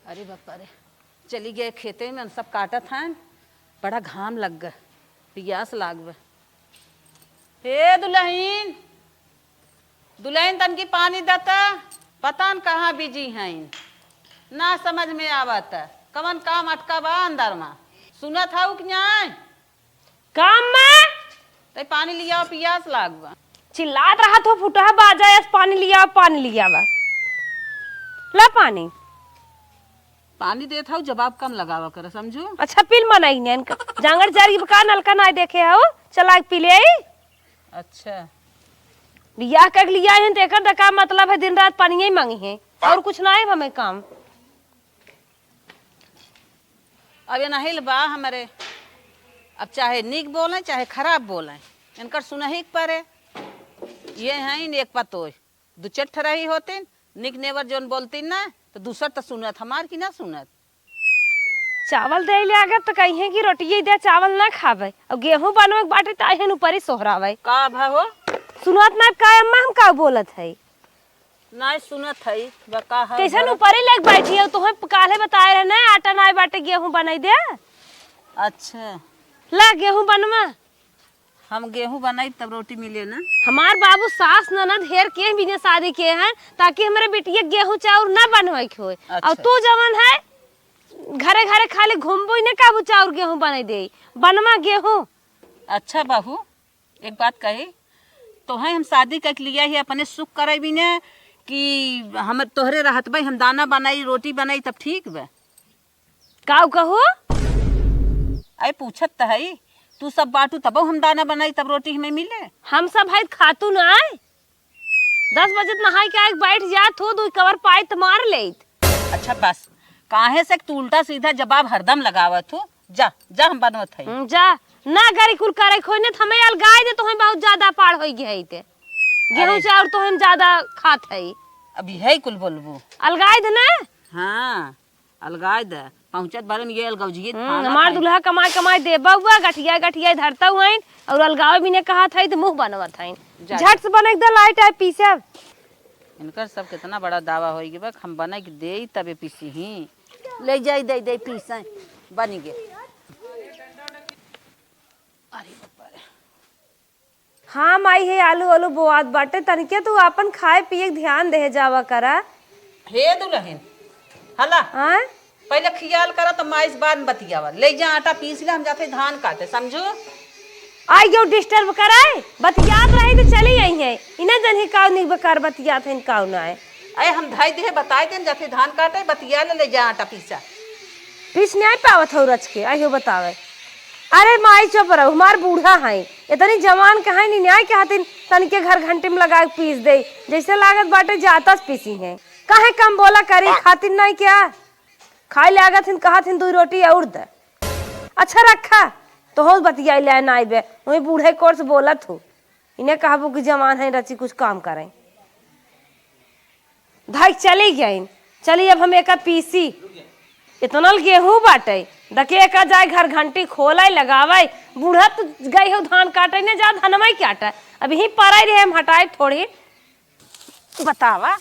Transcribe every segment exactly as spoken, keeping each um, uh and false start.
अरे बापा रे, चली गए खेते में, सब काटत हैं, बड़ा घाम लग गए, पियास लाग बे। हे दुलहिन, दुलहिन तनकी पानी दत, पता न कहाँ बिजी हैं, ना समझ में आवत, कवन काम अटका बा अंदर मा, सुनत हऊ कि नाय? का अम्मा? तई पानी लियावा, पियास लाग बा। चिल्लात रहत हो, फुटहा बाजा, एस पानी लियावा, पानी लियावा। ला पानी। पानी देत हऊ, जवाब कम लगावा कर, समझू? अच्छा, पील मनाई ने, जांगर जारी का नलका नाय देखे हऊ, चला के पी ले आई। अच्छा। बियाह कर लिया है, तो एकर का मतलब है, दिन रात पानी ही मांगी है, और कुछ ना है हमें काम। अब ये नाहिल बा हमरे, अब चाहे नीक बोलें, चाहे खराब बोलें, इनकर सुनही के परे। ये हैं एक पतोय, दू चार ठरही होतिन, नीक नेवर जौन बोलतिन ना, तो दूसर तो सुनत, हमार की ना सुनत। चावल दे ले आगे तो कहिए कि रोटिये दे, चावल ना खावे, और गेहूं बनवे के बाटे तो आहिन ऊपर ही सोहरावे। का भा हो? सुनत ना का अम्मा, हम का बोलत है? नाय सुनत हई, बा का है कैसन घर? ऊपरे लेके बैठी है, तोहे काल्हे बताए रहे ना, आटा नाय बाटे, गेहूं बनाई दे। अच्छा। ला गेहूं बनवा। हम गेहूं बनाई तब रोटी मिले ना। हमार बाबू सास ननद हेर के बिना शादी के हैं, ताकि हमरे बिटिया गेहूं चाउर ना बनवाई के होए। अच्छा। और तू जवन है, घरे घरे खाली घूमबो ही ना, काबू चाउर गेहूं बनाई दे, बनवा गेहूं। अच्छा बहू, एक बात कही, तोहे हम शादी करके लिया ही अपने सुख करे बिने कि हम तोहरे रहत भाई हम दाना बनाई, रोटी बनाई, तब ठीक बा? काऊ कहू? अरे पूछत त हई, तू सब बाटू तबो हम दाना बनाई, तब रोटी हमें मिले। हम सब है खातू ना आए, दस बजे त नहाई के आए बैठ जात हो, दो कवर पाए त मार लेत। अच्छा बस, काहे से तू उल्टा सीधा जवाब हरदम लगावत हो? जा, जा, हम बनवत हई। हम्म, जा। ना गरी कुल करे खोई ने, त हमें अलगाए दे, तोहें बहुत ज्यादा पाड़ होई गई है ते। गेहूं अरे। चाउर तोहें ज्यादा खात है। अब यही कुल बोलबू? अलगाए दे ना। हाँ, अलगाए दे। पहुँचत बारे में ये अलगौजिए हम्म, थाना हमार है। दुल्हा कमाए कमाए दे बउआ, गठिया गठिया धरता हुआइन, और अलगावे भी ने कहा था, तो मुंह बनवत है। जा। झट से बने के दे, लाइट आए पीसे। इनकर सब कितना बड़ा दावा होई गई बा, हम बने के देई तबे पीसी ही। ले जाई, दे, दे, पीसे, बनी गे। अरे बाप रे। हाँ माई, हे आलू, आलू बोआत बाटे, तनिके तू आपन खाए पिए के ध्यान देहे जावा करा। हे दुलहिन, हला, हाँ? पहिले खियाल करा, त माई से बाद में बतियावा। ले जा, आटा पीस ले, हम जाते धान काटे, समझू? आई क्यों disturb कराए? बतियात रही तो चली आई है। इन्हें जन ही काउ नहीं बेकार बतियात है, काउ ना है। अरे हम धाई दिहे, बताए देन, जाते धान काटे, बतिया ले, ले जा आटा पीसा। पीस न्याय पावत हो रच के, आई हो बतावे। अरे माई चुप रहो, हमार बूढ़ा है, इतनी जवान कहाँ नहीं न्याय के हाथिन तनिके घर घंटी में लगा के पीस दे, जैसे लागत बाटे जाता से पीसी है। काहे कम बोला करी, खातिर नहीं क्या? खाए लागत हिन, कहत हिन, "दुई रोटी और दे।" अच्छा रखा, तो हो बतियाई ले ना आइबे, वही बूढ़े कोर से बोलत हो। इन्हें कहबो कि जवान है, रची कुछ काम करें। धाई चली गई, चली अब हम एका पीसी। इतना गेहूं बाटे, दके एका जाए घर घंटी खोले लगावे, बूढ़ा तो गई हो धान काटे ने जा धनवा ही काटे। अब यहीं पराई रहे हम हटाए थोड़ी। बतावा,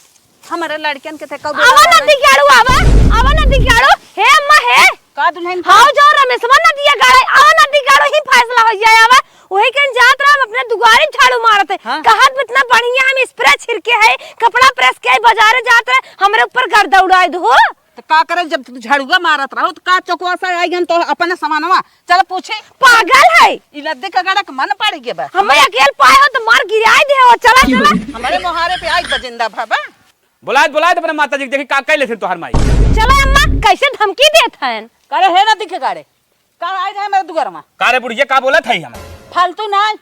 हमरे लड़कन के ते कब आवा बोला नदी के आड़ू, आवा, आवा नदी के आड़ू। हे अम्मा, हे। का दुलहिन? हाउ जो रमेशवा नदिया गाड़े, आवा नदी के आड़ू ही फैसला हो जाए, आवा। वही कहीं जात रहा, हम अपने दुआरे झाड़ू मारत है। हाँ। कहत इतना बढ़िया हम spray छिड़के है, कपड़ा press के बाजारे जात रहे, हमरे ऊपर गर्दा उड़ाए दो। तो का करे, जब तू झाड़ुआ मारत रहो, तो का चौकवा से आई गन तो अपने सामानवा चल पूछी। पागल है। ई लद्दे का गड़क मन पड़ गया बा। हम अकेल पाए हो तो मार गिराए दे हो। चला, चला। हमरे मोहारे पे आई बजिंदा भाबा। बुलाए, बुलाए तो अपने माता जी के, देखी का कह लेथिन तोहर माई। चला अम्मा, कैसे धमकी देत हन? करे है ना दिखे गाड़े। का आई रहे मेरे दुआर में? का रे बुढ़िया, का बोलत है हमें? फालतू ना,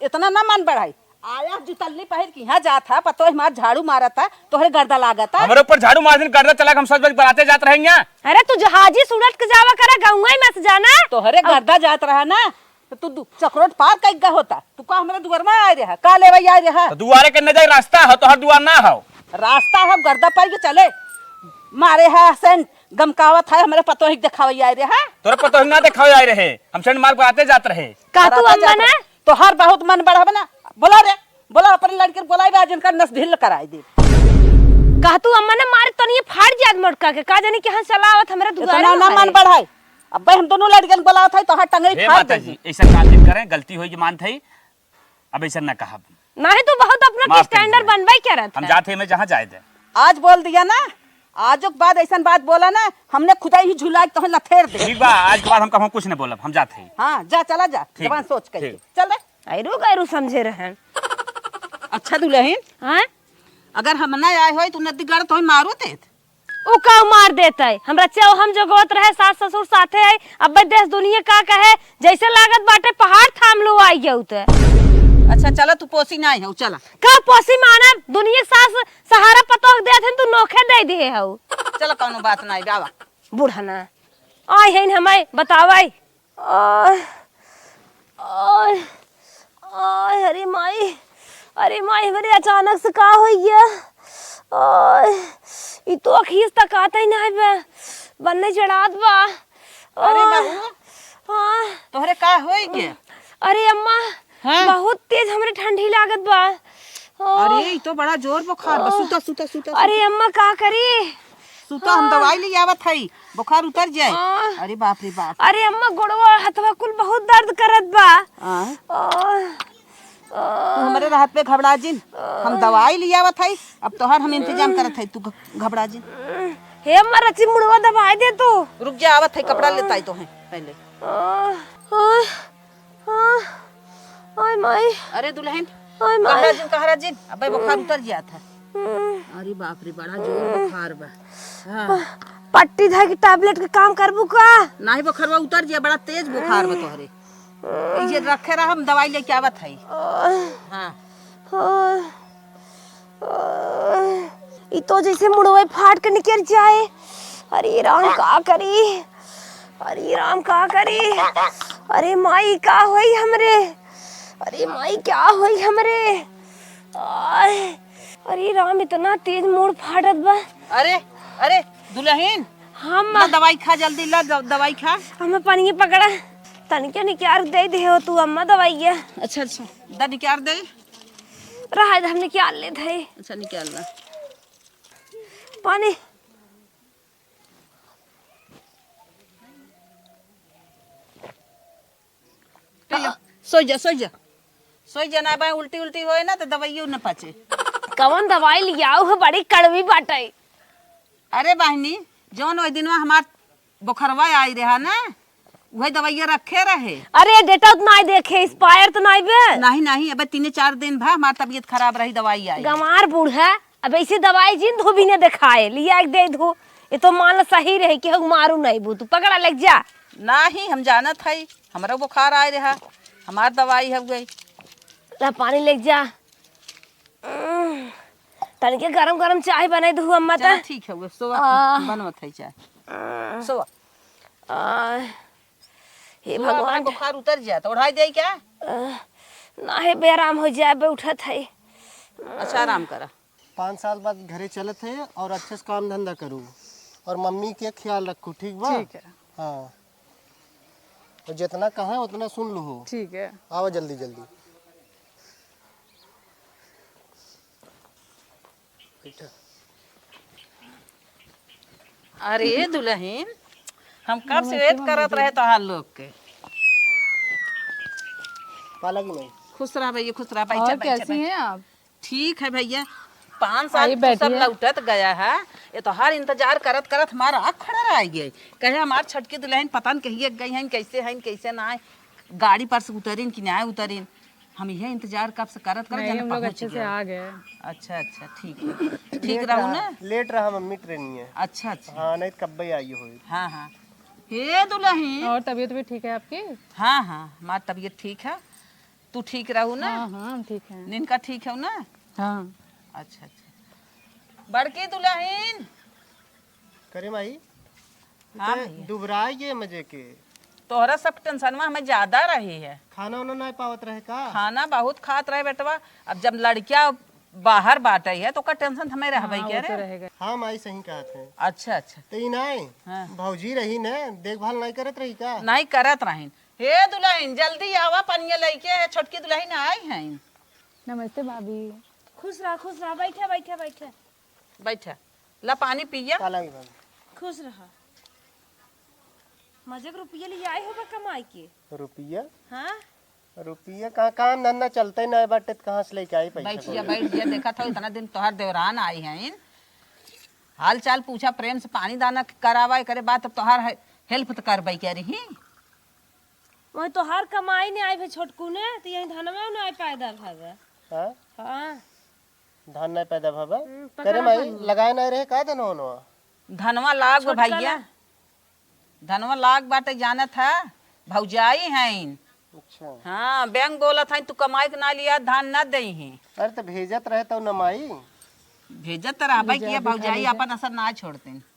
इतना ना मन बढ़ाई। आया जुतल्ली पहिर के यहाँ जात है, पतो है हमार झाड़ू मारत है, तोहरे गर्दा लागत है। हमरे ऊपर झाड़ू मार दिन गर्दा चला, हम सज बज बराते जात रहेंगे। अरे तू जहाजी सुड़त के जावा करे, गौवा में से जाना। तोहरे हाँ। गर्दा जात रहा ना, तो तू दु-, चक्रोट पार कई गा होता। तू का हमरे दुआर में आए रहा, का लेवे आए रहा? तो दुआरे के न जाए रास्ता हो, तोहर दुआर ना हो। रास्ता हो, गर्दा पार के चले। मारे है सेंट, गमकावत है, हमरे पतोहिक देखावे आए रहा। तोरे पतोहिक ना देखावे आए रहे, हम सेंट मार बराते जात रहे। का तू बराते अम्मा जात ना? रहे। तोहर बहुत मन बढ़ा बना। बोला रे, बोला अपने लड़के के बोलाई बा, आज इनका नस ढील कराई दे। कहा तू अम्मा ने मारे तनिए फाड़ जात मोटका के, का जानी केहन चलावत हमरे दुआरे इतना ना मन बढ़ाई। अब्बे हम दोनों लड़कन के बोलावत है, तोहार टंगरी हे फाड़ माता देगी। जी, ऐसा काम जिन करें, गलती होई के मानत है, अब ऐसा ना कहब। नहीं, तू बहुत अपना माफ कर स्टैंडर्ड दीजिए। बनबे करत हम है। जात है, मैं जहाँ जाए दे। आज बोल दिया ना, आजो के बाद ऐसन बात बोला ना, हमने खुदा ही झुला के तोहे लथेर दे। ठीक बा, आज के बाद हम कहूँ कुछ न बोलब, हम जात है। हाँ, जा, चला जा, ठीक, जबान सोच के। ठीक। चल रे। ऐरू गैरू समझे रहन। अच्छा दुलहिन, हाँ? अगर हम ना आए होई, तू नदी गड़ तोहे मारो देत। उ का मार देत है? हमरा चेव हम जोगवत रहे, सास ससुर साथे है, अब्बे देश दुनिया का कहे, जैसे लागत बाटे पहाड़ थाम लो आई गयो ते। अच्छा, चला, तू पोसी ना हो, चला। का पोसी मानब? दुनिया के सास सहारा पतोह देत हन, तू नोखे दे दिए हऊ। चला, कौनो बात ना, बाबा। बूढ़ा ना। आय हैं हमें बतावे। आय, आय, आय, अरे माई, अरे माई, हमरे अचानक से का होइ गया? आय, ई तो अखिस तकात ही ना है बे, बन्ने जड़ात बा। अरे आय, बहू, हाँ। तोहरे का होइ गया? अरे अम्मा, हाँ। बहुत तेज हमरे ठंडी लागत बा। आह। अरे, ई तो बड़ा जोर बुखार बा। आह। सुता, सुता, सुता, अरे सुता। अम्मा, का करी? सुता, हम आह। दवाई ले आवत हई, बुखार उतर जाए। आह। अरे बाप रे बाप। अरे अम्मा, गोड़वा, हथवा कुल बहुत दर्द करत बा। आह। आह। तू हमरे रहत पे घबरा जिन, हम आह। दवाई ले आवत हई, अब तोहार हम इंतजाम करत हई, तू घ-, घबरा जिन। हे अम्मा, रची मुड़वा दबाई दे तू। रुक जा, आवत हई, कपड़ा लेता आई तोहे पहले। आह, आह। हाँ, आय माई। अरे दुलहिन, आय माई। कहरा जिन, कहरा जिन, अबे बुखार उतर जात है। हम्म। अरे बाप रे, बड़ा जोर बुखार बा। हाँ। प-, पट्टी धर के टैबलेट के काम करबू का? नाही, बुखारवा उतर जाए, बड़ा तेज बुखार बा तोहरे। ई जे रखे रहा, हम दवाई लेके आवत हई। हाँ। हाँ। ई तो जैसे मुड़वे फाट के निकर जाए। अरे राम, का करी? अरे राम, का करी? अरे माई, का होई हमरे? अरे माई, का होई हमरे? आय, अरे राम, इतना तेज मुड़ फाटत बा। अरे, अरे, दुलहिन, हम ला दवाई खा, जल्दी ला द-, दवाई खा। हमें पनिया पकड़ा, तनिके निकार दे दे हो तू अम्मा दवाइया। अच्छा, अच्छा, दा निकार दे। रहा है, हम निकाल लेत है। अच्छा, निकाल ला। पानी। पी लो। सोई जा, सोई जा। सोई जा, ना बा, उल्टी, उल्टी होए ना, तो दवाइयो न पचे। कवन दवाई लियाऊ है, बड़ी कड़वी बाटे। अरे बहिनी, जौन ओइ दिनवा हमार बोखरवा आई रहा ना, उहे दवाइया रखे रहे। अरे, डेटा तो नाई देखे, एक्सपायर तो नाई बे। नहीं, नहीं, अबे तीने चार दिन भा हमार तबीयत खराब रही, दवाई आई। गंवार बूढ़ा, अब ऐसे दवाई जिन धोबी ने देखाए, लिया एक दे धो। ये तो मान ला सही रहे कि हम मारू नहीं बू, तू पकड़ा लग जा। नहीं, हम जानत हई, हमरा बोखार आए रहा, हमार दवाई हो गई। ला पानी लग जा। उम, तनिके गरम गरम चाय बनाई दहु अम्मा चला, त। ठीक है, वो सोवा आ। बनवत है चाय। आ। सोवा। आ, हे सोवा, भगवान। अपना बुखार उतर जाए, तो ओढ़ाई दे क्या? आ, ना हे, बेराम हो जाए, बे उठत है। अच्छा, आराम करा। पाँच साल बाद घरे चलत है और अच्छे से काम धंधा करू और मम्मी के ख्याल रखू, ठीक बा? ठीक है। हाँ। और जितना कहा है उतना सुन लू हो। ठीक है। आवा जल्दी जल्दी। बैठा। अरे दुलहिन, हम कब से wait करत रहे तोहार लोग के। पाला की नहीं? खुश रह भैया, खुश रह, बैठा, और बैठा, कैसी बैठा। हैं आप? ठीक है भैया, पाँच साल आइए, तू सब बैठिए। लौटत गया है, ये तोहार इंतजार करत करत हमार आँख खड़ा रह गई। कहे हमार छोटकी दुलहिन पता न कहिए गई हैं, कैसे हैं, कैसे ना है, गाड़ी पर से उतरिन कि ना उतरिन। हम यह इंतजार कब से करत करत नहीं, जाने हम लोग पहुँच अच्छे से गया। आ गए। अच्छा, अच्छा, ठीक है। ठीक late रहू रहा, ना? Late रहा मम्मी, ट्रेन नहीं है। अच्छा, अच्छा। हाँ, नहीं तो कब्बे आई होई। हाँ, हाँ। हे दुलहिन। और तबीयत भी ठीक है आपकी? हाँ, हाँ, हमार तबीयत ठीक है। तू ठीक रहू ना? हाँ, हाँ, हम ठीक हैं। निनका ठीक है ना? हाँ। अच्छा, अच्छा। बड़की दुलहिन। करे माई, हाँ इतने भैया। दुबराए गए मजे के। तोहरा सब टेंशनवा हमें ज्यादा रही है। खाना उना नहीं पावत रहे का? खाना बहुत खात रहे बेटवा। अब जब लड़किया बाहर बाटे है तो ओकर टेंशन हमें रहबे हाँ, करे। वो तो रहेगा। हाँ माई, सही कहत है। अच्छा, अच्छा। तो ई नहीं, हाँ। भौजी रही ने, देखभाल नहीं करत रही का? नहीं करत रही। हे दुलहिन, जल्दी आवा, पनिया लइके है, छोटकी दुलहिन आई हैं। नमस्ते भाभी। खुश रहा, खुश रहा, बैठे, बैठे, बैठे। बैठा, ला पानी पिया। का लागी भाभी? खुश रहा। मजे के रुपया लिए आए होबा कमाई के। रुपया? हाँ। रुपया कहाँ, काम धंधा चलते ना बाटे, त कहाँ से लेके आई पैसा बैठ जा, कौड़ी? बैठ जा। देखत हो, इतना दिन तोहार देवरान आई हैं, हाल चाल पूछा, प्रेम से पानी दाना करावा, एकरे बाद तब तोहार हे-, हेल्प त करबै करिहीं। वही तोहार कमाई नहीं आई भे छोटकू ने, तो यही धनवा नहीं आई पैदा भवे। हाँ? हाँ। धान नहीं पैदा भवा। हम्म, करे पकड़ा माई, पानी। लगाए नहीं रहे का धनवा वनवा? धनवा लाग छोटका भैया। ला। धनवा लाग बाटे, जानत है, भौजाई हैं। अच्छा। हाँ, बैंक बोलत हैं, तू कमाई के ना लिया, धान ना देई हैं। अरे तो भेजत रहे तो न माई। भेजत तो रहबे भेजा किया, भी भौजाई खाली अपन असर ना छोड़ते।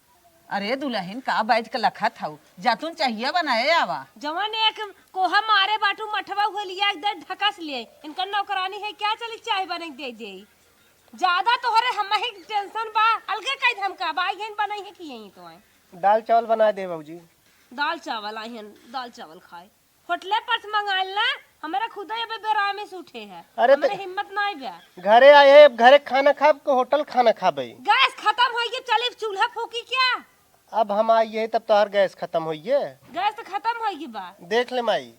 अरे दुल्हन, का बैठ के लखत हऊ? जा तुम चाहिए बनाए आवा। जवन एक कोहा मारे बाटू मठवा हुए लिया एक दे ढकस लिए। इनकर नौकरानी है क्या, चली चाय बने के दे दे। ज्यादा तोहरे हम ही टेंशन बा, अलगे कह दे हमका, बाई हन बनाई है कि यहीं तो आए। दाल चावल बना दे भौजी। दाल चावल आई हन, दाल चावल खाए। होटले पर से मंगाइल ना, हमारा खुदा ये बेरामी से उठे है। अरे हमारे तो हिम्मत नहीं बा। घरे आए हैं, घरे खाना खाब के होटल खाना खाबे? गैस खत्म हो गई, चली चूल्हा फूकी क्या? अब हम आई है तब तोहर गैस खत्म होइए। गैस तो खत्म हो गई बा। देख ले माई।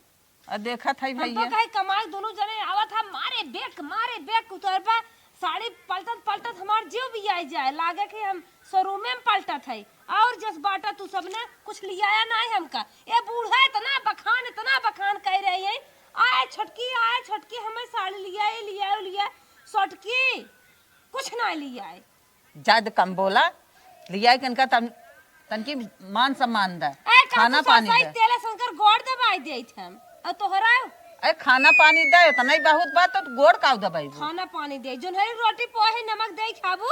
आ देखत है हम तो भैया। कहीं कमाई दोनों जने आवत है, मारे बेक, मारे बेक उतर बा। साड़ी पलटत पलटत हमार जीव भी आई जाए, लागे कि हम शोरूमे में पलटत है। और जस बाटा तू सबने कुछ लियाया नहीं हमका। ए बूढ़ा इतना बखान, इतना बखान कह रही है, "आए छोटकी, आए छोटकी, हमें साड़ी लियाए, लियाए, लियाए।" छोटकी कुछ ना लियाए। ज्यादा कम बोला, लियाए के इनका तन-, तनकी मान सम्मान दा, ए, का खाना तू पानी सासई दा। तेले संकर गोड़ दबाई देत हम। और तोहरा? ए, खाना पानी दा, इतना ही बहुत बात, तो गोड़ काउ दबाई वो? खाना पानी दे, जोन्हरी रोटी पोहे नमक दे खाबू।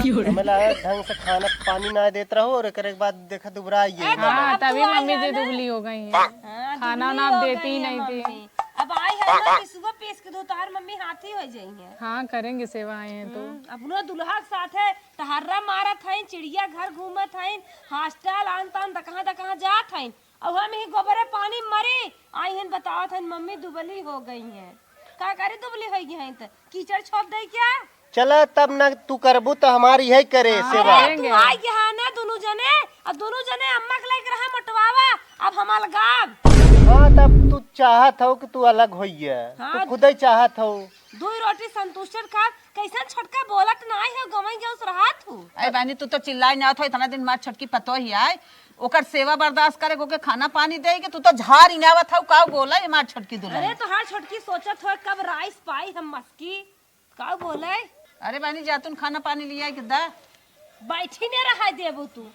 हमें लगा ढंग से खाना पानी ना देत रहो और एकरे बाद देखा दुबरा आई है। ए, तो हाँ, अब तू तभी आई मम्मी है जी ना। दुबली हो गई हैं। हाँ, खाना दुबली ना हो देती गई ही है नहीं थी। मम्मी। अब आई है ना, पिसुआ पीस के दो, तोहार मम्मी हाथी हो जाई है। हाँ, करेंगे सेवा आए हैं तो। हम्म, अपनो दुल्हा के साथ है, टहर्रा मारत हईन, चिड़िया घर घूमत हईन, हॉस्टल आन तान दकहाँ दकहाँ जात हईन। और हम ही गोबरे पानी मरी, आई हन बतावत हन, "मम्मी दुबली हो गई हैं।" का करी दुबली हो गई हैं त? कीचड़ छोप दे क्या? चला तब ना तू करबू त हमार यही करे हाँ, सेवा। अरे, करेंगे। तू आई के हाँ ना दोनों जने, और दोनों जने अम्मा के लेके रहा मोटवावा, अब हम अलगाब। हाँ, तब तू चाहत हो कि तू अलग होइए, हाँ। तू खुदे चाहत हो। दो रोटी संतुष्टन खा, कैसन छोटका बोलत नाई हो, गवई गउस रहत हूँ। अरे बहनी, तू तो चिल्लाई ना हो, इतना दिन मार छोटकी पतो ही आए, ओकर सेवा बर्दाश्त करे, ओके खाना पानी दे के, तू तो झार ही ना आवत हो, काऊ बोला ये मार छोटकी दुल्हन। अरे तोहार छोटकी सोचत हो कब राइस पाई हम मस्की, काऊ बोले? अरे बहनी, जा तुम खाना पानी लिया के दा। बैठी ने रहा देबू तू,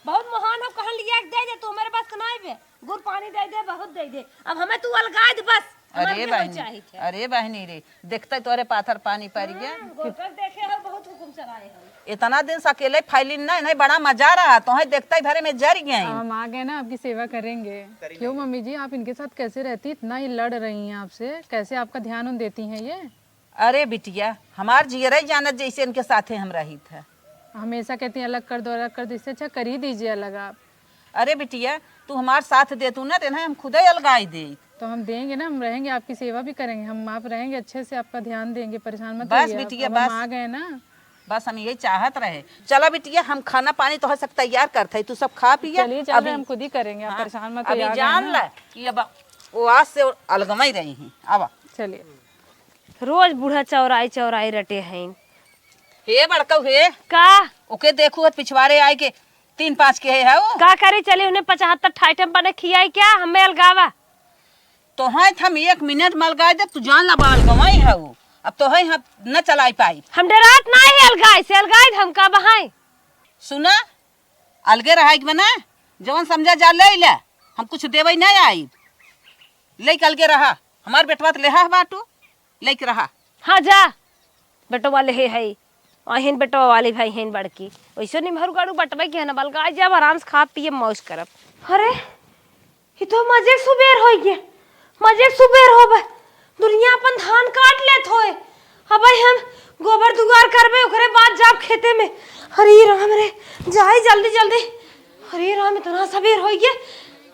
बहुत महान हो, कहन लिया के दे दे, तू मेरे बस के नाई बे। गुड़ पानी दे दे, बहुत दे दे। अब हमें तू अलगाए दे बस। हमार अरे बहनी, चाही थे। अरे बहनी रे, देखते तोरे पाथर पानी पड़ गया। हाँ, गोरकर देखे हो, बहुत हुकुम चलाए हो। इतना दिन से अकेले फैलिन ना, नहीं बड़ा मजा रहा, तोहे देखते भरे में जर गए। अब हम आ गए ना, आपकी सेवा करेंगे। क्यों मम्मी जी, आप इनके साथ कैसे रहती, इतना ही लड़ रही हैं आपसे, कैसे आपका ध्यान उन देती हैं ये? अरे बिटिया, हमार जियरा ही जानत जैसे इनके साथे हम रहित है। हमेशा कहती हैं, "अलग कर दो, अलग कर दो", इससे अच्छा कर ही दीजिए अलग आप। अरे बिटिया, तू हमार साथ दे तू ना, तेना हम खुदे अलगाई दे। तो हम देंगे ना, हम रहेंगे, आपकी सेवा भी करेंगे, हम आप रहेंगे अच्छे से, आपका ध्यान देंगे, परेशान मत बस होइए आप। बिटिया, अब हम बस। आ गए ना। बस हम यही चाहत रहे। चला बिटिया, हम खाना पानी तो हो सकता तैयार करत है, तू सब खा पिया। चलिए, चल रहे, अभी हम खुद ही करेंगे, आप हाँ, परेशान मत होइए, अभी आ गए जान ना। ला कि अब वो आज से अलगमा ही रही हैं। आवा। चलिए। रोज बूढ़ा चौराई चौराई रटे हैं। हे बड़कऊ हे। का? ओके देखू, पिछवारे आए के तीन पाँच के है वो। का करी, चली उन्हें पचहत्तर ठाइटम बने खियाई क्या, हमें अलगावा। तोहई त हम एक मिनट मलगाई देब, तू जान ला बाल गवाई है वो। अब तोहई हम न चलाई पाई। हम डरात नाही अलगाई से, अलगाई हम का बहाई। सुना, अलगे रहाई के बना, जवन समझा जा ले ले, हम कुछ देवई नहीं आई। ले के अलगे रहा, हमार बेटवा त लेहा है बाटू, लेके रहा। हाँ जा, बेटवा लेहे है, अहिन बेटवा वाली भाई हैं बड़की। वैसे निमहरू गाड़ू बटवा के है ना, बलगा जब आराम से खा पिए मौज करब। अरे, ई तो मजे के सुबेर होई गे, मजे के सुबेर होबे। दुनिया अपन धान काट लेत होए, अब हम गोबर दुआर करबे, ओकरे बाद जाब खेते में। अरे राम रे, जाए जल्दी जल्दी। अरे राम, इतना सबेर होई गे।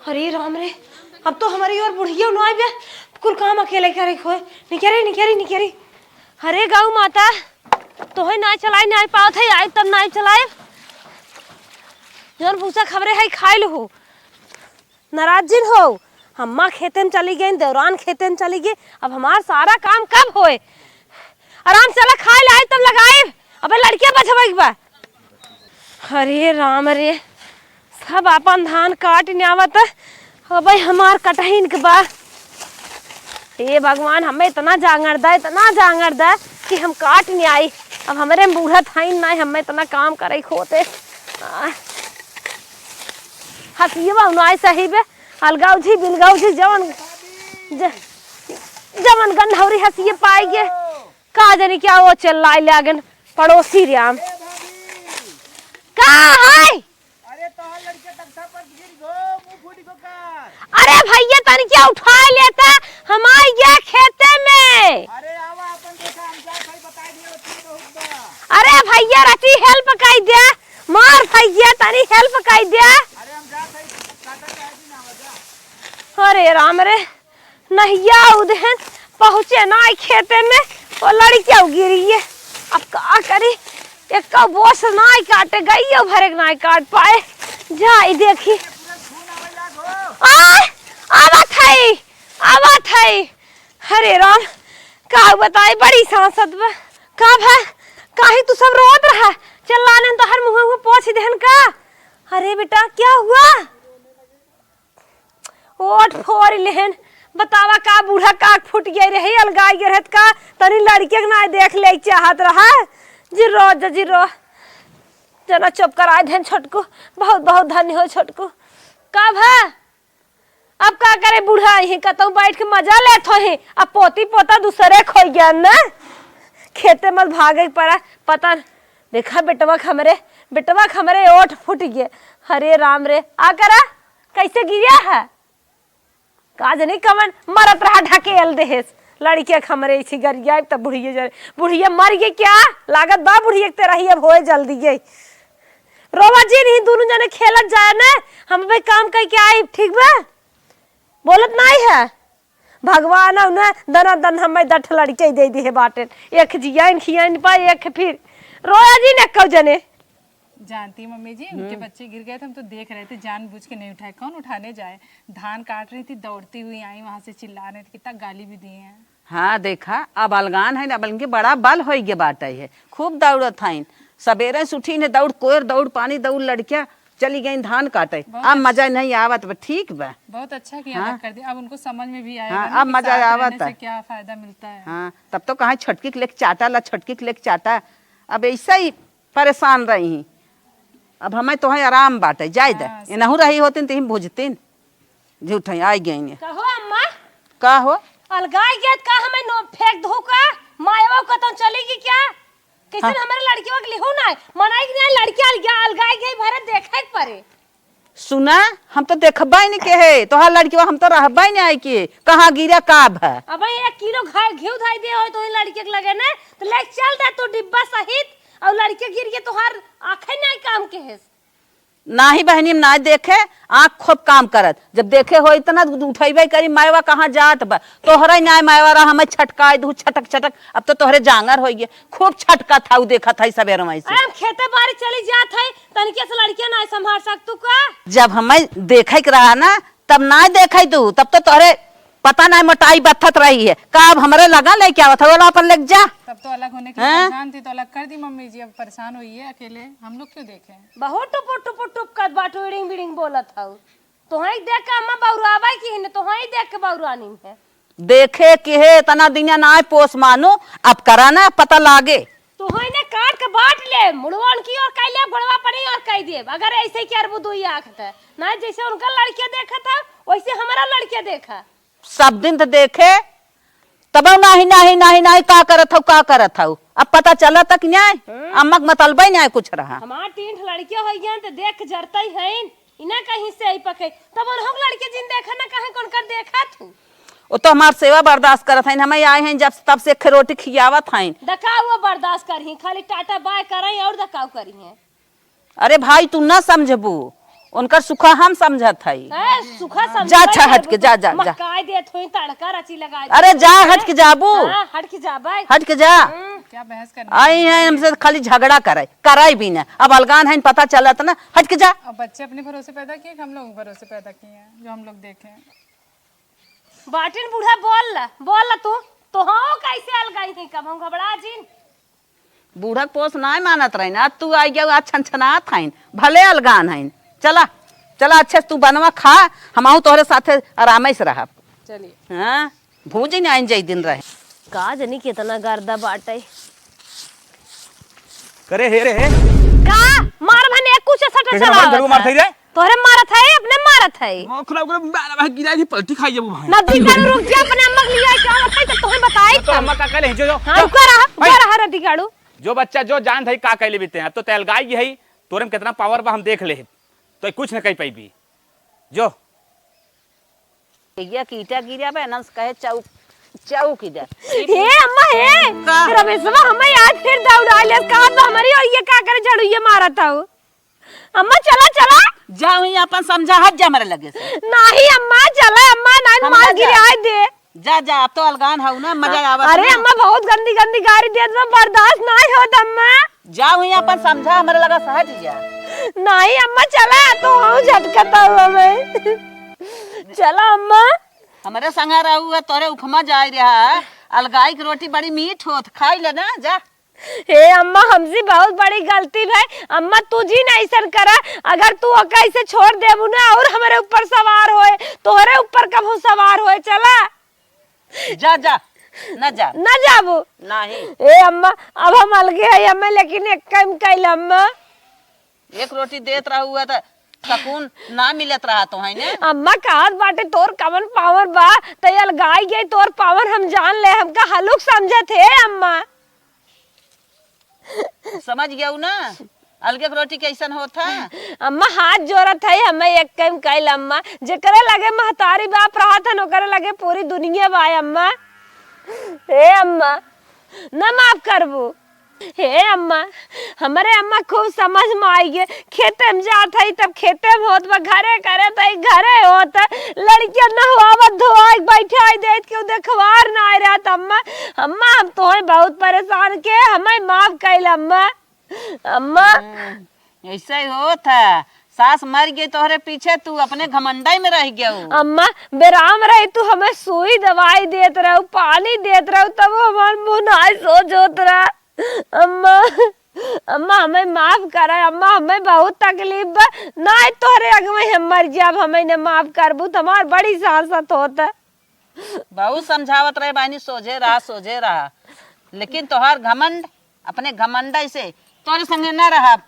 अरे राम रे, अब तो हमारी और बुढ़िया ना आइबे, कुल काम अकेले करे के होए। निकरी, निकरी, निकरी। अरे गौ माता, तोहई नाई चलाई, नाई पावत है, आइब तब नाई चलाइब। जौन भूसा खबरे है, खाई लहू। नाराज जिन हो, हम्मा खेते में चली गई, देवरान खेते में चली गई, अब हमार सारा काम कब होए? आराम से चला, खाई लाई तब लगाइब। अबे लड़किया बचबे के बा। अरे राम रे, सब आपन धान काट न्यावत, अबे हमार कटहिन के बा। हे भगवान, हमें इतना जांगर दा, इतना जांगर दा कि हम काट न्याई। अब हमरे में बूढ़ा थाइन नाई, हमें इतना काम करे खोते। आ, हसिए बा नाई सही बे, अलगाउजी, बिलगाउजी, जवन, ज-, जवन गंधौरी हसिए पाई गे। का जानी क्या वो चिल्लाए लागन पड़ोसी राम। का है? अरे तोहार लड़के तख्ता पर गिर गो, मुंह फूट गो का? अरे भैया तनी क्या उठा लेता, हम आई गया खेते में। अरे आवा अपन देखा, हम जा सही बताई दिए, ओतनी बहुत बा। अरे भैया रची help कई दे, मार भैया तनी help कई दे। अरे हम जा सही काटा कह दी ना, आवा जा। अरे राम रे, नहिया उदहन पहुँचे नाई खेते में, वो लड़किया गिरी है। अब का करी, एक बोस नाई काटे गई, भरे नाई काट पाए। जाई देखी। आय, आवत है, आवत है। हरे राम, का बताई, बड़ी सांसत बा। का भा, काहे तू सब रोत रहा? चिल्लाने तो हर मुँह, मुँह पोछ देहन का। अरे बेटा, क्या हुआ? ओठ फोर लेहन। बतावा का बूढ़ा काक फूट गए रहे, अलगाई गए रहत का? तनी लड़के के नाई देख ले चाहत रहा। जिरो ज-, जिरो। जना चुप कराए देहन छोटकू। बहुत, बहुत धन्य हो छोटकू। का भा? अब का करे बूढ़ा, यहीं कतहूँ बैठ के मजा लेत होही। अब पोती पोता दूसरे खोई गया न। खेते मत भागे के पड़ा। पता न-, देखा बेटवा के हमरे, बेटवा के हमरे ओठ फूट गए। हरे राम रे, आ करा, कैसे गिरा है? का जनी कमन मरत रहा ढकेल देहेस। लड़किया के हमरे इसी गरिया, तब बुढ़िया जरे, बुढ़िया मर गई क्या? लागत बा बुढ़िया के तेरा ही अब होए जल्दी गई। रोवा जी नहीं, दोनों जने खेलत जाए ना, हम भाई काम करके आई, ठीक बा? बोलत नाई है। भगवान उन्हें दना दन हमें दठ लड़के दे दिए बाटेन। एक जियाइन खियाइन पा, एक फिर रोया जी ने कौ जने। जानती मम्मी जी, उनके हम्म। बच्चे गिर गए थे, हम तो देख रहे थे, जानबूझ के नहीं उठाए। कौन उठाने जाए? धान काट रही थी, दौड़ती हुई आई, वहां से चिल्ला रहे थे, कितना गाली भी दिए हैं। हाँ, देखा, अब अलगान है ना, अब इनके बड़ा बल होई गे बाटे है, खूब दौड़त हईन। सबेरे से उठी ने दौड़ कोयर, दौड़ पानी, दौड़ लड़किया, चली गई धान काटे। बहुत अब अच्छा। मजा नहीं आवत बा, ठीक बा। बहुत अच्छा किया, हाँ। अलग कर दिया। अब उनको समझ में भी आएगा हाँ, ना अब कि मजा साथ रहने आवत से है। क्या फायदा मिलता है। हाँ, तब तो कहाँ छोटकी के लेके चाटा ला, छोटकी के लेके चाटा। अब ऐसा ही परेशान रही। अब हमें तोहे आराम बाटे, जाए दे। हाँ, सही। इनहू रही होतिन त हम बुझतिन। झूठ है, आई गई ने। कहो अम्मा। का हो? अलगाई गया त का हमें नो फेंक दो का? मायवा कतौ चली गई क्या? कैसे हाँ। हमारे लड़कियों के लिहो ना? मनाई कि नहीं लड़कियां अलगा, अलगाई गई भरे देखे के परे। सुना, हम तो देखबा ही नहीं के है, तोहार लड़कियों हम तो रहबा ही नहीं आई के। कहाँ गिरा का भा? अब एक किलो घा-, घी उधाई दे हो तो लड़के के लगे ना, तो ले चल दे तू डिब्बा सहित, और लड़के गिर के तोहार आंखें नहीं काम के है। नाही बहनी, हम नाही देखे, आँख खूब काम करत। जब देखे होई त ना उठइबे करी, मायवा कहाँ जात बा। तोहरे नाय मायवा रहा, हमें छटकाई दू, छटक छटक। अब तो तोहरे जांगर होई गे, खूब छटकत हऊ, देखत हई सबेरवा से। अरे हम खेते बारी चली जात हई, तनिके से लड़किया नाय संभाल सक तू का? जब हमें देखे के रहा ना, तब नाय देखे तू, तब तो तोहरे पता नाय मोटाई बथत रही है। का अब हमरे लगा लेके आवत हऊ, वाला अपन लेके जा। तब तो अलग होने के लिए हैं? परेशान थी, तो अलग कर दी मम्मी जी, अब परेशान हुई है अकेले, हम लोग क्यों देखें? बहुत टुपुर टुपुर टुपकत बाटू, इड़िंग बिड़िंग बोलत हऊ। तोहई देख के अम्मा बौरावा की हिन, तोहई देख के बौरानी है। देखे के है, इतना दिन ना आए पोस मानो, अब करा ना पता लागे। तोहई ने काट के बांट ले, मुड़वन की ओर कह ले, गोड़वा पड़ी और कह दे, अगर ऐसे ही करबू दुई आँख त। ना जैसे उनका लड़के देखा था, वैसे हमारा लड़के देखा। सब दिन त देखे, तब नाही, नाही, नाही, नाही, का करत हऊ, का करत हऊ? अब पता चला तक न्याय? हम्म। अम्मा के मतलबे न्याय कुछ रहा। हमार तीन ठो लड़के हो गए त देख जरते हैं, इन्हें कहीं से आई पके। तब उन्हों के लड़के जिन देखा ना कहीं कौन कर देखा तू? वो तो हमार सेवा बर्दाश्त करत हैं, हमें आए हैं जब तब से एक रोटी खियावत हैं। दकाऊ वो बर्दाश्त करही, खाली टाटा बाय करही और दकाऊ करिहे। अरे भाई, तू ना समझबू, उनकर सुखा हम समझत हई। ए, सुखा समझ जा, अच्छा, हट के, जा, जा, जा। मकाई देत होई, तड़का रची लगाई अरे देत जा, होई। हट के जाबू। हाँ, हट के जाबै। हट के जा। हम्म। क्या बहस करने आई है हमसे, खाली झगड़ा करे, कराई भी ना। अब अलगान है, पता चलत ना, हट के जा। अब बच्चे अपने भरोसे पैदा किए कि हम लोग भरोसे पैदा किए हैं, जो हम लोग देखे हैं? बाटिन बूढ़ा, बोल ला, बोल ला तू। तो हाँ, कैसे अलगाई है, कब हम घबरा जिन? बूढ़ा के पोस नाय मानत रही ना, तू आई गया, आज छनछनात हईन, भले अलगान हईन। चला, चला, अच्छे से तू बनवा खा, हम आऊ तोहरे साथे आरामे से रहब। चलिए। हाँ, भूजी ने आइन जाई दिन रहे। का जनी कितना गर्दा बाटे। करे हे रे हे। का? मार भने एक कुछ सटा कैसे चला मार, जरूर मार था। थई रे। तोहरे मारत है, अपने मारत है। वो खुला, खुला, बारह भाई गिरा ही पलटी खाई जब भाई। नदी का रुक जा, अपने अम्मा के लिए क्या बताई, तो तुम्हें बताई तो तब। अम्मा का कहले, जो, जो, हाँ, जो। रुका रहा, भाई। रुका रहा, नदी काड़ू। जो बच्चा, जो जान है, का कहले बीते हैं। अब तो तैलगाई है, तोरे में कितना पावर बा, हम देख ले। तो कुछ न कह पाई भी। जो। ये कीटा गिरा बे, नंस कहे चौक, चौक इधर। हे अम्मा, हे। का? रमेशवा, हमें याद फिर दौड़ा ले, कहा तो हमारी और ये का करे झाड़ू ये मारा था वो। अम्मा, चला, चला। जा वहीं अपन समझा, हट जा हमारे लगे से। नहीं अम्मा, चला अम्मा, नहीं हम मार ना गिरे जा। आए दे। जा, जा, अब तो अलगान हऊ ना, मजा आवत अरे ना। अम्मा, बहुत गंदी, गंदी गारी देत बा, बर्दाश्त नहीं होत अम्मा। जा वहीं अपन समझा, हमारे लगा से हट जा। नहीं अम्मा, चला, तो हूँ झटकता हुआ मैं। चला अम्मा। हमारे संगा रहू है, तोरे उखमा जाए रहा, अलगाई की रोटी बड़ी मीठ होत, खाई ले ना, जा। हे अम्मा, हमसे बहुत बड़ी गलती भई। अम्मा, तू जी ना ऐसन करा। अगर तू ओका ऐसे छोड़ देबू ना और हमरे ऊपर सवार होए, तोहरे ऊपर कबहू सवार होए, चला। जा, जा, ना जा। ना जाबू? नहीं। ए अम्मा, अब हम अलगे है, हमें लेकिन एक काम कैल अम्मा। एक रोटी देत रहू है त सकून ना मिलत रहा तो है ने? अम्मा, कहत बाटे तोर कवन पावर बा, त अलगाई गई तोर पावर हम जान ले, हमका हलुक समझत हे अम्मा। समझ गयू ना, अलगे के रोटी कैसन होत है? अम्मा, हाथ जोड़त है, हमें एक काम कैल अम्मा, जेकरे लगे महतारी बाप रहत हन, ओकरे लगे पूरी दुनिया बा अम्मा। हे अम्मा, ना माफ करबू? हे अम्मा, हमरे अम्मा खूब समझ में आई गे, खेते में जात है तब खेते में होत बा, घरे करे त ई घरे होत, लड़किया नहवावत धोआई बैठाई देत, केहू देखवार ना आए रहत अम्मा। अम्मा, हम तोहे बहुत परेशान के, हमें माफ कैल अम्मा। अम्मा। हम्म, ऐसे ही होत है। सास मर गई तोहरे पीछे, तू अपने घमंडई में रह गयू। अम्मा, बेराम रही, तू हमें सुई दवाई देत रहू, पानी देत रहू, तब हमार मुँह नाई सोच होत रहा। अम्मा, अम्मा, हमें माफ करा अम्मा, हमें बहुत तकलीफ बा। नाई तोहरे अगवे हम मर जाब, हमें ने माफ करबू त हमार बड़ी सांसत होत। बहुत समझावत रहे बहिनी, सोझे रहा, सोझे रहा, लेकिन तोहार घमंड, अपने घमंड से, तोरे संगे न रहब,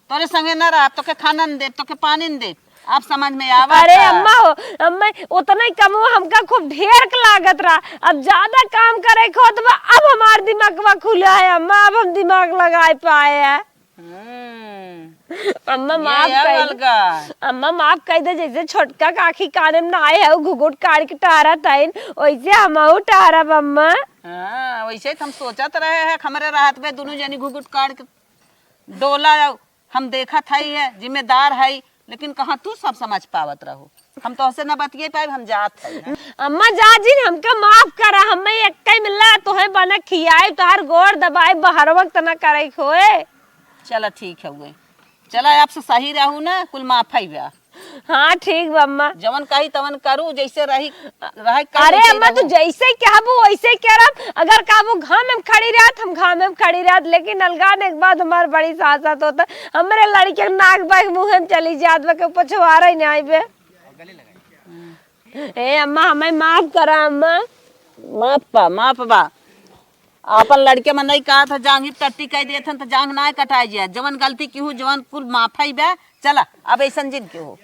तोरे संगे न रहब, तोके खाना न देब, तोके पानी न देब। अब समझ में आवत अरे बा। अम्मा हो, अम्मा, उतना ही कम हो, हमका खूब ढेर के लागत रहा। अब ज्यादा काम करे के होत बा, अब हमार दिमागवा खुला है अम्मा, अब हम दिमाग लगाए पाए हैं। हम्म। अम्मा, ये माफ है कर दे। अलगा। अम्मा, माफ कर दे, जैसे छोटका काकी काने में ना आए है, वो घुघुट काट के टहरत हईन, वैसे हमहू टहरब अम्मा। हाँ, वैसे तो हम सोचत रहे हैं, हमरे रात में दोनों जनी घुघुट काट के डोला, हम देखत हई है, जिम्मेदार हई, लेकिन कहाँ तू सब समझ पावत रहो। हम तोहसे न बतिये पाइब, हम जात हई। अम्मा जा जिन, हमका माफ करा, हमें एक्के मिला तोहे बना खियाई, तोहार गोड़ दबाई, बहरवा के तना करे के होए। चला ठीक है हुए, चला आपसे सही रहू ना, कुल माफ है बा। हाँ ठीक बा अम्मा। जवन कही तवन करू, जैसे रही, रहे करू, अरे वैसे अम्मा, तू रहू। जैसे कहबू वैसे करब। अगर कहबू घाम में खड़ी रहत, हम घाम में खड़ी रहत, लेकिन अलगाने के बाद हमार बड़ी सासत होता, हमरे लड़के के नाक बा के मुँह में चली जात बा, के पछवारा ही नहीं आइबे। ए अम्मा, हमें माफ करा अम्मा। माफ बा, माफ बा। आपन लड़के में नहीं कहा था, जांघी पे टट्टी कह देत हन, तो जांघ ना कटाई जाए। जवन गलती की हूँ, जवन कुल माफ है बा। चला, अब ऐसन जिन के हो।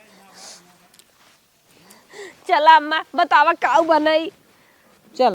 चला अम्मा, बतावा काऊ बनाई।